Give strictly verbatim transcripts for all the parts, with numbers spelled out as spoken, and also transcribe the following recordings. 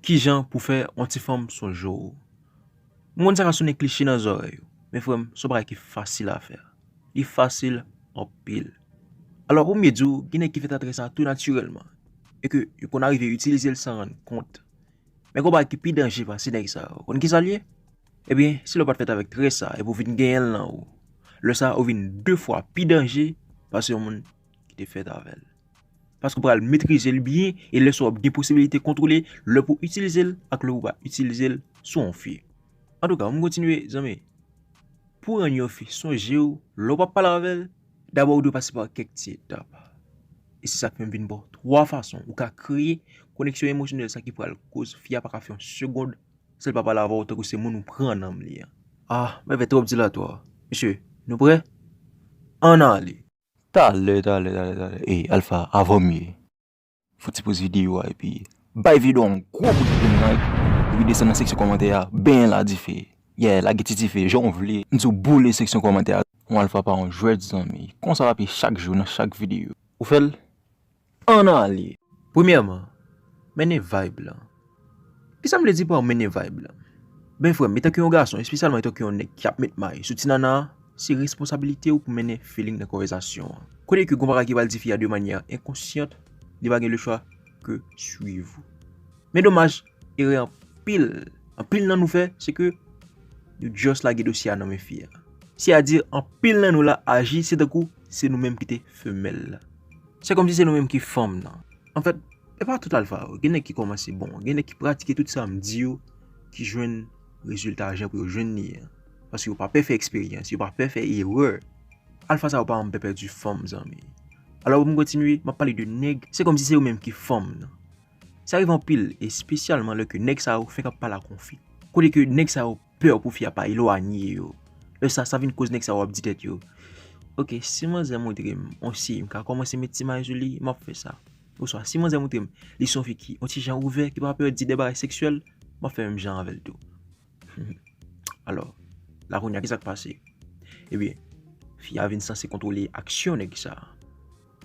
Kijan pou fè yon ti fanm sonje w? M konn sa ka sonnen kliche nan zòrèy ou, men frè m, se yon bagay ki fasil a fè. Li fasil anpil. Alò, pou m byen di w, gen nèg ki fè sa trè sa tou natirèlman, e ke yo konn arive itilize l san rann kont. Men gen yon bagay ki pi danje pase nèg sa yo. Konn kisa l ye? Ebyen, si lè w pa t fèt avèk trè sa, epi w vin genyen l nan ou, lè sa a, ou vin de fwa pi danje pase yon moun ki te fèt avè l. Paske w pral metrize l byen, e lè sa a w ap gen posibilite kontwole lè pou w itilize l ak lè pou w pa itilize l sou yon fi. Antouka, pou m kontinye, zanmi, pou w rann yon fi sonje w, lè w p ap pale avè l, dabò ou dwe pase pa kèk ti etap. E se sa k fè m vin ba w twa fason ou ka kreye koneksyon emosyonèl sa ki pral koz fi a pa ka fè yon segonn san l pa pale avè w tankou se moun ou pran nanm li an. Ah, mwen fè twòp dilatwa. Mesye, nou prè? Ann ale! Talè, talè, talè, talè. Ey, Alpha, avan m ye. Fouti poz videyo a epi bay videyo a yon gwo kout plim like. Epi desann nan seksyon kòmantè a, benyen l a dife. Yeah, lage ti dife, jan w vle. M di w boule seksyon kòmantè a. Yon Alpha pa yon jwèt, zanmi. Konsa l ap ye chak jou nan chak videyo. Ou fè l? Ann ale! Premyèman, mennen vibe lan. Kisa m vle di pa mennen vibe lan? Ben frè m, etanke yon gason, espesyalman etanke yon nèg ki ap met may sou ti nana a, se responsabilite w pou mennen feeling nan konvèsasyon an. Kote ke gon bagay ki pral di fi a de manyè enkonsyant, li pa gen lechwa ke swiv ou. Men domaj, erè anpil, anpil nan nou fè, se ke nou just lage dosye a nan men fi a. Sètadi, anpil nan nou la aji, se tankou se nou menm ki te femèl la. Se kòmsi se nou menm ki fanm nan. Anfèt, e pa tout alfa yo. Gen nèg ki kòmanse bon. Gen nèg ki pratike tout sa m di yo, ki jwenn rezilta jan pou yo jwenn li an. Paske yo pa pè fè eksperyans, yo pa pè fè erè. Alfa sa yo pa janm pè pèdi fanm, zanmi. Alò, pou m kontinye, m ap pale de nèg, se kòmsi se yo menm ki fanm nan. Sa rive anpil, espesyalman lè ke nèg sa yo fenk ap pale ak yon fi. Kote ke nèg sa yo pè pou fi a pa elwanye yo. Lè sa, sa vin koz nèg sa yo ap di tèt yo, oke, si manzè montre m yon siy, m ka kòmanse met ti may sou li, m ap fè sa. Oswa, si manzè montre m li se yon fi ki yon ti jan ouvè, ki pa pè di de bagay seksyèl, m ap fè menm jan avè l tou. Alò, la kounye a, kisa k pase? Ebyen, fi a vin sanse kontwole aksyon nèg sa a.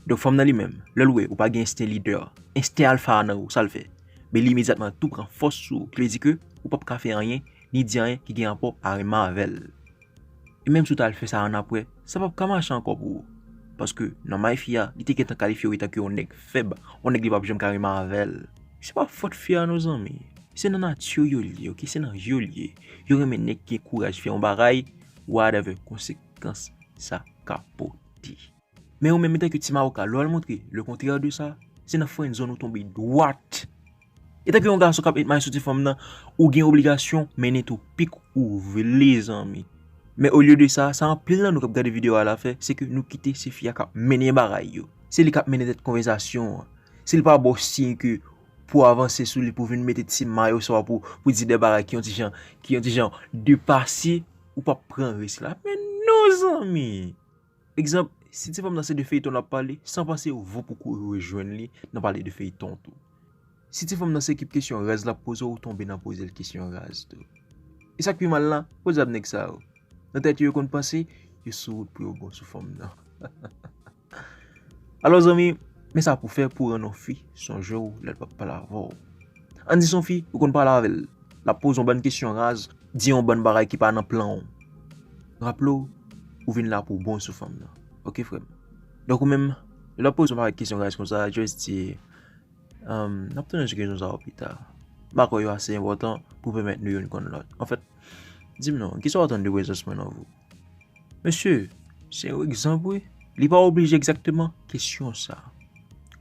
Donk, fanm nan li menm, lè l wè ou pa gen ensten lidè, ensten alfa a nan ou, sa l fè? Men li imedyatman tou pran fòs sou ou, ki vle di ke ou p ap ka fè anyen, ni di anyen ki gen rapò a renmen avè l. E menm si w t al fè sa annapre, sa p ap ka mache ankò pou ou. Paske nan may fi a, li te gentan kalifye w etanke yon nèg fèb, yon nèg li p ap janm ka renmen avè l. Se pa fòt fi a non, zanmi. Se nan nati yo l ye, oke? Se nan yo l ye. Yo renmen nèg ki gen kouraj fè yon bagay, whatever konsekans sa ka pote. Men ou menm, etanke ti mawoka, lè w al montre le kontrè de sa, se nan friendzone ou tonbe dwat. Etanke yon gason k ap met may sou ti fanm nan, ou gen obligasyon mennen tou pik ou vle, zanmi. Men olye de sa, sa anpil nan nou k ap gade videyo a la fè, se ke nou kite se fi a k ap mennen bagay yo. Se li k ap mennen tèt konvèsasyon an. Si l pa ba w siy ke pou w avanse sou li, pou w vin mete ti may oswa pou, pou di de bagay ki yon ti jan, ki yon ti jan depase, ou p ap pran risk la. Men non, zanmi! Egzanp, si ti fanm nan se de feyton l ap pale, san panse vo pou kouri rejwenn li nan pale de feyton tou. Si ti fanm nan se ekip kesyon raz l ap poze w, ou tonbe nan poze l kesyon raz tou. E sa k pi mal la, podyab nèg sa yo. Nan tèt yo, yo konn panse yo sou wout pou yo bon sou fanm nan. Alò, zanmi, men sa pou fè pou rann yon fi sonje w lè l p ap pale avè w. Ann di se yon fi, ou konn pale avè l, l ap poze yon bann kesyon raz, di yon bann bagay ki pa nan plan w. Raple w, ou vin la pou w bon sou fanm nan. Oke, frè m? Donk, ou menm, lè l ap poze yon pakèt kesyon raz konsa, just di, um, n ap tounen sou kesyon sa yo pita. M pa kwè yo ase enpòtan pou pèmèt nou youn konn lòt. Anfèt, di m non, kisa w atann de prezans mwen nan vi w? Mesye, se yon egzanp, wi. Li pa oblije egzakteman kesyon sa.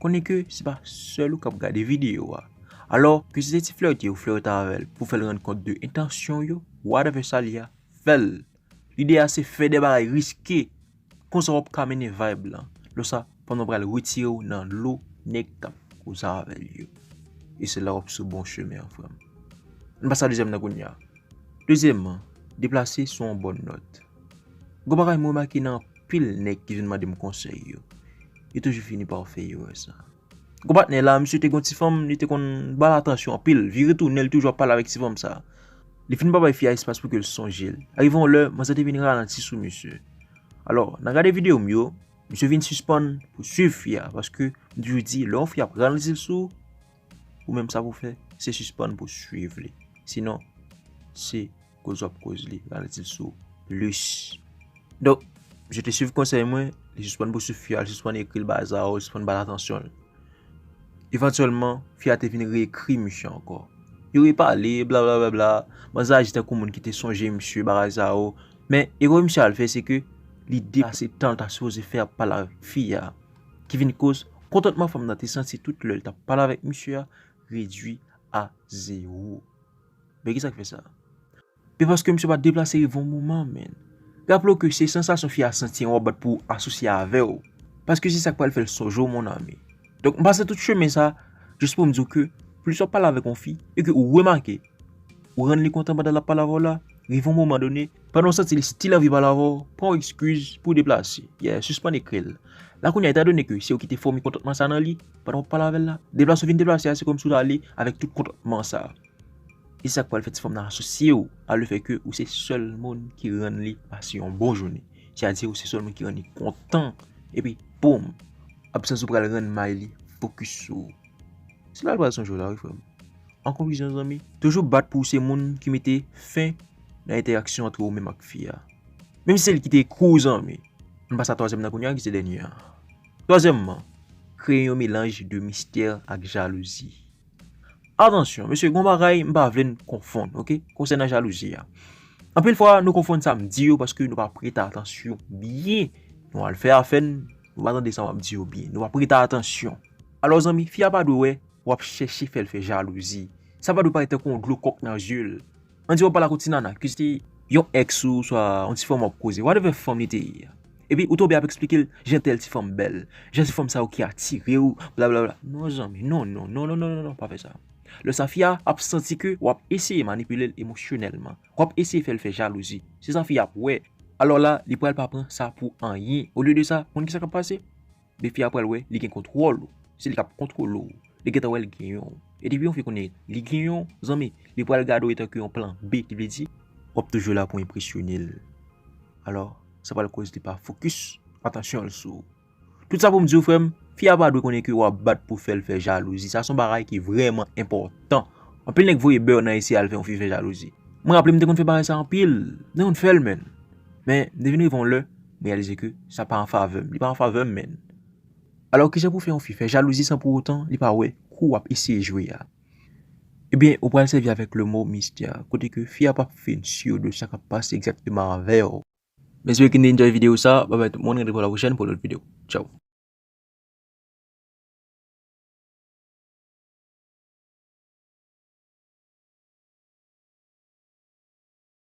Konnen ke se pa sèl ou k ap gade videyo a. Alò, ke se se ti flète ou flète avè l pou fè l rann kont de entansyon yo, whatever sa l ye a, fè l. Lide a se fè de bagay riske. Konsa w ap ka mennen vibe lan. Lè sa, pandan w pral retire w nan lo nèg k ap koze avè l yo. E se la w ap sou bon chemen an, frè m. Ann pase a dezyèm nan kounye a. Dezyèmman, deplase sou yon bòn nòt. Gon bagay mwen remake nan anpil nèg ki vin mande m konsèy yo, yo toujou fini pa fè erè sa. Gon patnè la, misye te gon ti fanm, li te konn ba l atansyon anpil, vire tounen, li toujou ap pale avèk ti fanm sa. Li fin pa bay fi a espas pou ke l sonje l. Arive yon lè, manzè te vin ralanti sou misye. Alò, nan gade videyo m yo, misye vin sispann pou swiv fi a, paske m toujou di, lè yon fi ap ralanti l sou ou, ou menm sa pou w fè, se sispann pou swiv li. Sinon, se koz w ap koz li, ralanti l sou plis. Donk, misye te swiv konsèy mwen, li sispann pou swiv fi a, li sispann ekri l bagay sa yo, li sispann ba l atansyon l. Evantyèlman, fi a te vin reekri misye ankò. Yo repale, blablabla. Manzè aji tankou moun ki te sonje misye, bagay sa yo. Men, erè misye al fè, se ke li deplase tan l ta sipoze fè ap pale avèk fi a. Ki vin koz kontantman fanm nan te santi tout lè l t ap pale avèk misye a redui a zewo. Men ki sa k fè sa? Men paske misye pa t deplase rive yon moman, menn. Raple w ke se sansasyon fi a santi an w ap bat pou asosye avè w. Paske se sa k pral fè l sonje w, mon ami. Donk, m pase tout chemen sa, jis pou m di w ke plis w ap pale avèk yon fi, e ke ou remake, ou rann li kontan pandan l ap pale avè w la, rive yon moman done, pandan w santi li still anvi pale avè w, pran yon ekskiz pou w deplase. Yeah, sispann ekri l. La kounye a, etandone ke se ou ki te fòme kontantman sa nan li, pandan w ap pale avè l la, deplase ou vin deplase a, se kòmsi w t ale avèk tout kontantman sa. E sa k pral fè ti fanm nan asosye w a lefètke ou se sèl moun ki rann li pase yon bon jounen. Sètadi ou se sèl moun ki rann li kontan. Epi, boum, absans ou pral rann may li fokis sou ou. Se la l pral sonje w la, wi, frè m. An konklizyon, zanmi, toujou bat pou w se moun ki mete fen nan entèraksyon ant ou menm ak fi a. Menm si se li ki te ekri w, zanmi. Ann pase a twazyèm nan kounye a, ki se dènye a. Twazyèmman, kreye yon melanj de mistè ak jalouzi. Atansyon, mesye, gon bagay m pa vle n konfonn, oke? Konsènan jalouzi a. Anpil fwa, nou konfonn sa m di yo paske nou pa prete atansyon byen. Nou al fè afè n, nou pa tande sa m ap di yo byen. Nou pa prete atansyon. Alò, zanmi, fi a pa dwe wè w ap chèche fè l fè jalouzi. Sa pa dwe parèt tankou yon dlo kòk nan zye l. Ann di w ap pale ak yon ti nana, ke se te yon èks ou, swa yon ti fanm w ap koze, whatever fanm li te ye a. Epi ou tonbe ap eksplike l jan tèl ti fanm bèl, jan ti fanm sa yo ki atire w, blablabla. Non, zanmi, non, non, non, pa fè sa. Lè sa fi a ap santi ke w ap eseye manipile l emosyonèlman, w ap eseye fè l fè jalouzi. Se sa fi a ap wè. Alò la, li pral pa pran sa pou anyen. Olye de sa, konn ki sa k ap pase? Men fi a pral wè li gen kontwòl ou. Se li k ap kontwole w. Li gentan wè l genyen w. E depi yon fi konnen li genyen w, zanmi, li pral gade w etanke yon plan B, ki vle di, w ap toujou la pou enpresyone l. Alò, sa pral koz li pa fokis atansyon l sou ou. Tout sa pou m di w, frè m, fi a pa dwe konnen ke w ap bat pou fè l fè jalouzi. Sa se yon bagay ki vrèman enpòtan. Anpil nèg voye bè nan eseye al fè yon fi fè jalouzi. Mwen raple m te konn fè bagay sa anpil. M te konn fè l, menn. Men, m te vin rive yon lè, m reyalize ke sa pa an favè m. Li pa an favè m, menn. Alò, kijan pou fè yon fi fè jalouzi san pou otan li pa wè kou w ap eseye jwe a? Ebyen, ou pral sèvi avèk le mo mystère, kote ke fi a p ap fin si de sa k ap pase egzakteman avè w. M espere ke n te enjoy videyo sa. Babay tout moun, randev pou la pwochèn pou lòt videyo. Tchaw.